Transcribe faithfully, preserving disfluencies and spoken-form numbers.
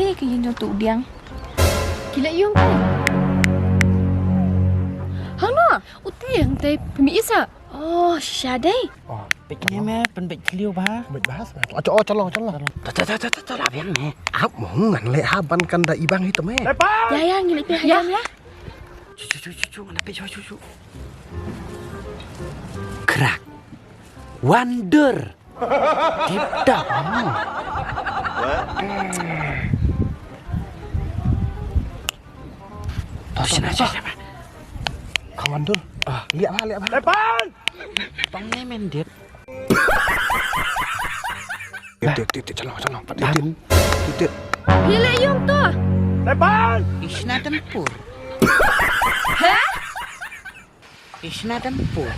Te ka ïing jong tu u diang. Ki la ïung te. Hangno? U te hangte pynmih isa. Oh, shisha dei. Oh, peit ne me, pynbeit khlieh bha. Pynbeit bha sa. Oh, oh, chalong, chalong. Ta ta ta ta ta la biang ne. Ap mong ngan leh ha ban kan da ibang hi te me. Ya ya ngi leh phi ha jam ya. Chu chu chu chu chu ngan leh phi chu chu chu. Krak. Wonder. Tip top. Tos na cha cha. Kawan dur. Ah, lihat ha, lihat ha. Lepan. Tong ne men dit. Dit dit dit dit, chalong chalong. Pat dit dit. Dit dit. Hi le yung tu. Lepan. Isna tempur. Hah? Isna tempur.